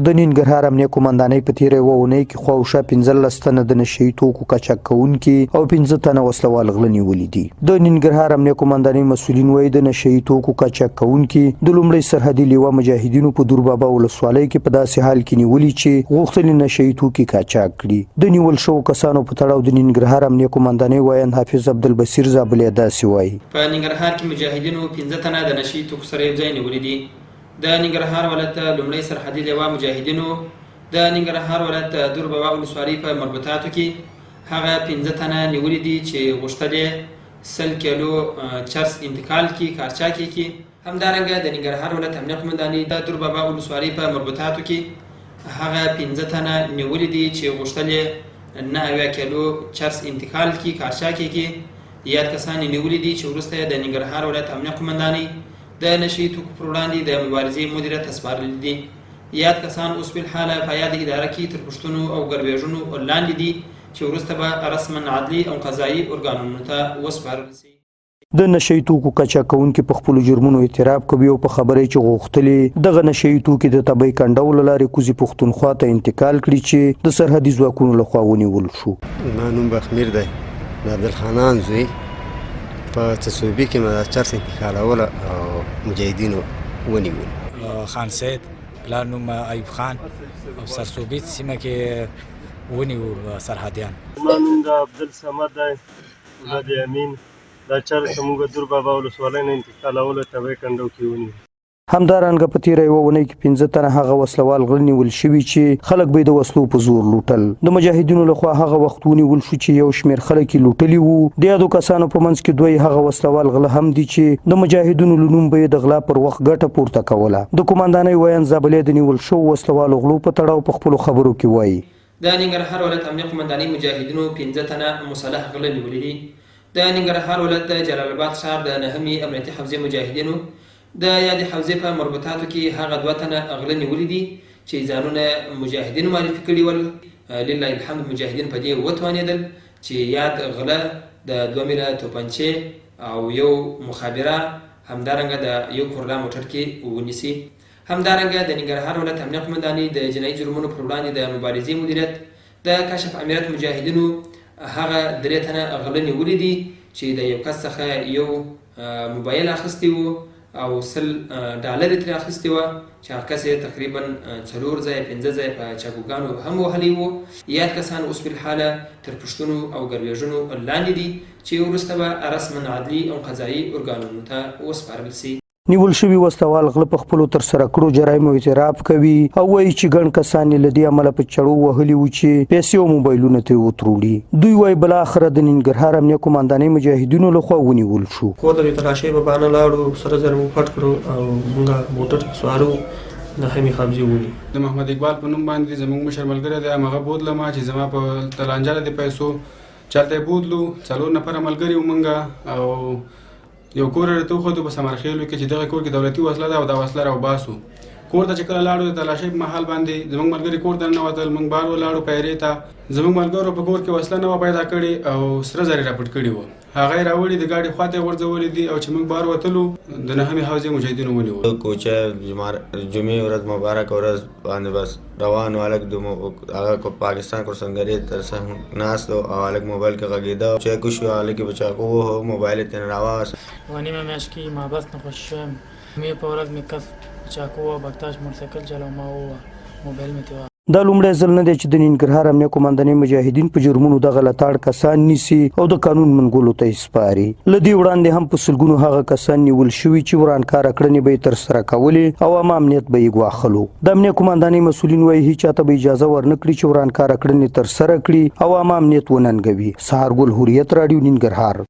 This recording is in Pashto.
د ننګرهار امنیه قومندانۍ په تېره یوه اونۍ کې خواوشا 15 تنه د نشه يي توکو قاچاق کوونکي او 5 تنه وسله وال غله نیولي دي. د ننګرهار امنیه قومندانۍ مسؤلین وايي، د نشه يي توکو قاچاق کوونکي د لومړۍ سرحدي لوا مجاهدینو په دور بابا ولسوالۍ کې په داسې حال کې نیولي چې غوښتل یې نشه يي توکي قاچاق کړي. د نیول شوو کسانو په تړاو د ننګرهار امنیه قومندانۍ ویاند حافظ عبدالبصیر زابلی داسې وايي. په ننګرهار کې مجاهدینو 5 تنه د نشه يي توکو سره یو ځای نیولي دي. د ننګرهار ولایت د لومړۍ سرحدي لوا مجاهدینو د ننګرهار ولایت د دور بابا ولسوالۍ په مربوطاتو کې هغه 5 تنه نیولي دي چې غوښتل یې 100 کیلو چرس انتقال کړي، کارچاک یې کړي. همدارنګه د ننګرهار ولایت امنیه قومندانۍ د دور بابا ولسوالۍ په مربوطاتو کې هغه 5 تنه نیولي دي چې غوښتل یې 79 کیلو چرس انتقال کړي، کارچاک یې کړي. یاد کسان یې نیولي دي چې وروسته یې د ننګرهار ولایت امنیه قومندانۍ د نشه يي توکو پر وړاندې د مبارزې مدیریت ته سپارلي دي. یاد کسان اوس بالحاله په یاده اداره کې تر پوښتنو او ګروېږنو لاندې دي چې وروسته به رسما عدلي او قضايي ارګانونو ته وسپارل شي. د نشه يي توکو قاچاق کوونکي په خپلو جرمونو اعتراف کوي او په خبره یې چې غوښتل یې دغه نشه يي توکي د تبۍ کنډو له لارې کوزې پښتونخوا ته انتقال کړي چې د سرحدي ځواکونو له خوا ونیول شو. زما نوم بخمیر دی، د عبدالحنان زوی. په څڅوبي کې مې دا چرس انتقالوله او مجاهدینو ونیول. خان سید، پلار نوم ایوب خان، او سرسوبي سیمه کې ونیو سرحدیان. زما نوم د عبدالصمد دی، ولد امین. دا چرس موږ دور بابا ولسوالۍ نه انتقالولو تبۍ کنډو کې ونیو. همدارنګه په تېره یوه اونۍ کې 5 تنه هغه وسله وال غله نیول شوي چې خلک به یې د وسلو په زور لوټل. د مجاهدینو له خوا هغه وخت ونیول شو چې یو شمېر خلک یې لوټلي وو. د یادو کسانو په منځ کې دوه یې هغه وسله وال غله هم دي چې د مجاهدینو له نوم به یې د غلا پر وخت ګټه پورته کوله. د قوماندانۍ ویاند زابلی د نیول شوو وسله والو غلو په تړاو په خپلو خبرو کې وايي. د ننګرهار ولایت امنیه قومندانۍ مجاهدینو 5 تنه مسلح غله نیولي دي. د ننګرهار ولایت د جلال اباد ښار د نهمې امنیتي حوزې مجاهدینو د یادې حوزې په مربوطاتو کې هغه 2 تنه غله نیولي دي چې ځانونه مجاهدینو معرفي کړي ول. لله الحمد مجاهدین په دې وتوانېدل چې یاد غله د 2 میله توپنچې او یو مخابره همدارنګه د یو کورلا موټر کې ونیسي. همدارنګه د ننګرهار ولایت امنیه قومندانۍ د جنایي جرمونو پر وړاندې د مبارزې مدیریت د کشف امیرت مجاهدینو هغه 3 تنه غله نیولي دي چې د یو کس څخه یو موبایل اخیستی وو او 100 ډالر یې ترې اخیستي وه چې هغه کس یې تقریبا 4 ځایه 5 ځایه په چاقوګانو هم وهلی وو. یاد کسان اوس بالحاله تر پوښتنو او ګروېږنو لاندې دي چې وروسته به رسما عدلي او قضایي ارګانونو ته وسپارل شي. نیول شوي وسله وال غله په خپلو ترسره کړو جرایمو اعتراف کوي او وایي چې ګڼ کسان یې له دې امله په چړو وهلي وو چې پیسې او موبایلونه ترې وتروړي. دوی وایي بالاخره د ننګرهار امنیه قوماندانۍ مجاهدینو له خوا ونیول شو. کور ته د تلاشۍ په بهانه لاړو، سره زر مو پټ کړو او موږ موټر کې سوار وو، نهمې حوزې ونیو. د محمد اقبال په نوم باندې زموږ مشر ملګری دی، همغه بوتلم چې زما په تلانجه د پیسو چې هلته یې بوتلو. 4 نفره ملګري وو موږ او یو کور راته وښودو په سمرخېلو کې چې دغه کور کې دولتي وسله ده او دا وسله راوباسو. کور ته چې کله لاړو د تلاشۍ په مهال باندې زموږ ملګري کور ته ننوتل، موږ بار ولاړو پیرې ته. زموږ ملګرو په کور کې وسله نه وه پیدا کړې او سره زر یې راپټ کړي وو. هغه یې راوړي د ګاډي خواته یې غورځولي دي او چې موږ بار وتلو د نهمې حوزې مجاهدینو ونیول. کوچه جمعې ورځ مبارک ورځ باندې بس روان و، هلک د هغه پاکستان کورسنګرې تر څنګ ناست و او هلک موبایل کې غږېده. چاقو شو، هلک یې په چاقو ووهه، موبایل یې ترې راواخیست. یوه نیمه میاشت کېږي محبس نه خوشې شوی یم. جمعې په ورځ مې کس په چاقو ووهه، بکتاش موټرسایکل چلاوه، ما ووهه، موبایل مې ترې واخیست. دا لومړی ځل نه دی چې د ننګرهار امنیه قوماندانۍ مجاهدین په جرمونو دغه لتاړ کسان نیسي او د قانون منګولو ته یې سپاري. له دې وړاندې هم په سلګونو هغه کسان نیول شوي چې ورانکاره کړنې به یې ترسره کولې او عامه امنیت به یې ګواښلو. د امنیه قوماندانۍ مسؤلین وایي هیچا ته به اجازه ورنه کړي چې ورانکاره کړنې ترسره کړي او عامه امنیت وننګوي. سهارګل، حریت راډیو، ننګرهار.